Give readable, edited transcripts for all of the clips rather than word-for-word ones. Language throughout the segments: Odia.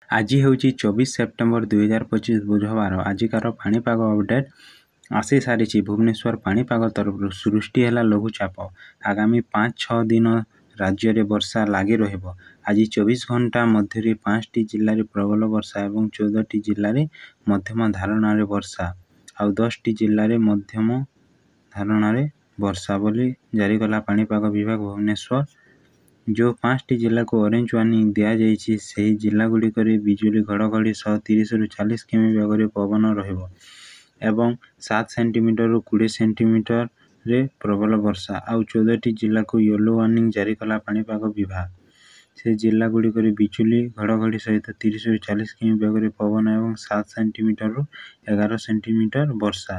ଆଜି ହେଉଛି 24 ସେପ୍ଟେମ୍ବର 2025 ବୁଧବାର। ଆଜିକାର ପାଣିପାଗ ଅପଡ଼େଟ୍ ଆସିସାରିଛି ଭୁବନେଶ୍ୱର ପାଣିପାଗ ତରଫରୁ। ସୃଷ୍ଟି ହେଲା ଲଘୁଚାପ, ଆଗାମୀ 5-6 ଦିନ ରାଜ୍ୟରେ ବର୍ଷା ଲାଗି ରହିବ। ଆଜି 24 ଘଣ୍ଟା ମଧ୍ୟରେ 5ଟି ଜିଲ୍ଲାରେ ପ୍ରବଳ ବର୍ଷା ଏବଂ 14ଟି ଜିଲ୍ଲାରେ ମଧ୍ୟମ ଧାରଣରେ ବର୍ଷା, ଆଉ 10ଟି ଜିଲ୍ଲାରେ ମଧ୍ୟମ ଧାରଣରେ ବର୍ଷା ବୋଲି ଜାରି କଲା ପାଣିପାଗ ବିଭାଗ ଭୁବନେଶ୍ୱର। ଯେଉଁ 5ଟି ଜିଲ୍ଲାକୁ ଅରେଞ୍ଜ ୱାର୍ଣ୍ଣିଂ ଦିଆଯାଇଛି, ସେହି ଜିଲ୍ଲାଗୁଡ଼ିକରେ ବିଜୁଳି ଘଡ଼ଘଡ଼ି ସହ 30ରୁ 40 କିମି ବେଗରେ ପବନ ରହିବ ଏବଂ 7 ସେଣ୍ଟିମିଟରରୁ 20 ସେଣ୍ଟିମିଟରରେ ପ୍ରବଳ ବର୍ଷା। ଆଉ 14ଟି ଜିଲ୍ଲାକୁ ୟେଲୋ ୱାର୍ଣ୍ଣିଂ ଜାରି କଲା ପାଣିପାଗ ବିଭାଗ। ସେ ଜିଲ୍ଲାଗୁଡ଼ିକରେ ବିଜୁଳି ଘଡ଼ଘଡ଼ି ସହିତ 30ରୁ 40 କିମି ବେଗରେ ପବନ ଏବଂ 7 ସେଣ୍ଟିମିଟରରୁ 11 ସେଣ୍ଟିମିଟର ବର୍ଷା।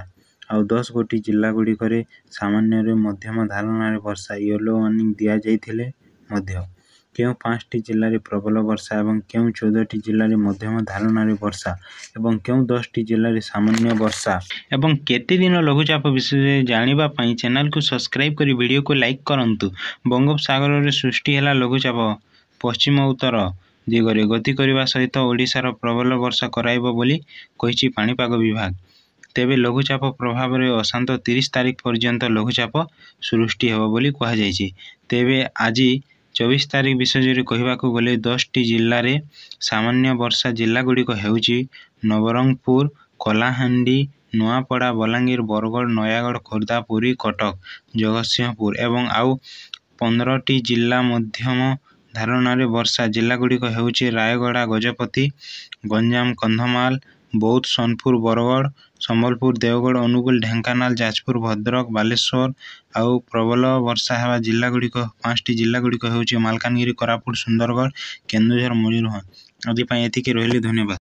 ଆଉ 10 ଗୋଟି ଜିଲ୍ଲାଗୁଡ଼ିକରେ ସାମାନ୍ୟରୁ ମଧ୍ୟମ ଧାରଣରେ ବର୍ଷା ୟେଲୋ ୱାର୍ଣ୍ଣିଂ ଦିଆଯାଇଥିଲେ ମଧ୍ୟ କେଉଁ 5ଟି ଜିଲ୍ଲାରେ ପ୍ରବଳ ବର୍ଷା ଏବଂ କେଉଁ 14ଟି ଜିଲ୍ଲାରେ ମଧ୍ୟମ ଧାରଣରେ ବର୍ଷା ଏବଂ କେଉଁ 10ଟି ଜିଲ୍ଲାରେ ସାମାନ୍ୟ ବର୍ଷା ଏବଂ କେତେ ଦିନ ଲଘୁଚାପ ବିଷୟରେ ଜାଣିବା ପାଇଁ ଚ୍ୟାନେଲକୁ ସବସ୍କ୍ରାଇବ୍ କରି ଭିଡ଼ିଓକୁ ଲାଇକ୍ କରନ୍ତୁ। ବଙ୍ଗୋପସାଗରରେ ସୃଷ୍ଟି ହେଲା ଲଘୁଚାପ, ପଶ୍ଚିମ ଉତ୍ତର ଦିଗରେ ଗତି କରିବା ସହିତ ଓଡ଼ିଶାର ପ୍ରବଳ ବର୍ଷା କରାଇବ ବୋଲି କହିଛି ପାଣିପାଗ ବିଭାଗ। ତେବେ ଲଘୁଚାପ ପ୍ରଭାବରେ ଆସନ୍ତା 30 ତାରିଖ ପର୍ଯ୍ୟନ୍ତ ଲଘୁଚାପ ସୃଷ୍ଟି ହେବ ବୋଲି କୁହାଯାଇଛି। ତେବେ ଆଜି 24 ତାରିଖ ବିଷୟରେ କହିବାକୁ ଗଲେ 10ଟି ଜିଲ୍ଲାରେ ସାମାନ୍ୟ ବର୍ଷା। ଜିଲ୍ଲାଗୁଡ଼ିକ ହେଉଛି ନବରଙ୍ଗପୁର, କଳାହାଣ୍ଡି, ନୂଆପଡ଼ା, ବଲାଙ୍ଗୀର, ବରଗଡ଼, ନୟାଗଡ଼, ଖୋର୍ଦ୍ଧା, ପୁରୀ, କଟକ, ଜଗତସିଂହପୁର ଏବଂ ଆଉ 15ଟି ଜିଲ୍ଲା ମଧ୍ୟମ ଧାରଣରେ ବର୍ଷା। ଜିଲ୍ଲାଗୁଡ଼ିକ ହେଉଛି ରାୟଗଡ଼ା, ଗଜପତି, ଗଞ୍ଜାମ, କନ୍ଧମାଳ, ବୌଦ୍ଧ, ସୋନପୁର, ବରଗଡ଼, ସମ୍ବଲପୁର, ଦେଓଗଡ଼, ଅନୁଗୁଳ, ଢେଙ୍କାନାଳ, ଯାଜପୁର, ଭଦ୍ରକ, ବାଲେଶ୍ୱର। ଆଉ ପ୍ରବଳ ବର୍ଷା ହେବା ଜିଲ୍ଲାଗୁଡ଼ିକ, 5ଟି ଜିଲ୍ଲାଗୁଡ଼ିକ ହେଉଛି ମାଲକାନଗିରି, କୋରାପୁଟ, ସୁନ୍ଦରଗଡ଼, କେନ୍ଦୁଝର, ମୟୂରଭଞ୍ଜ। ଆଜି ପାଇଁ ଏତିକି ରହିଲି, ଧନ୍ୟବାଦ।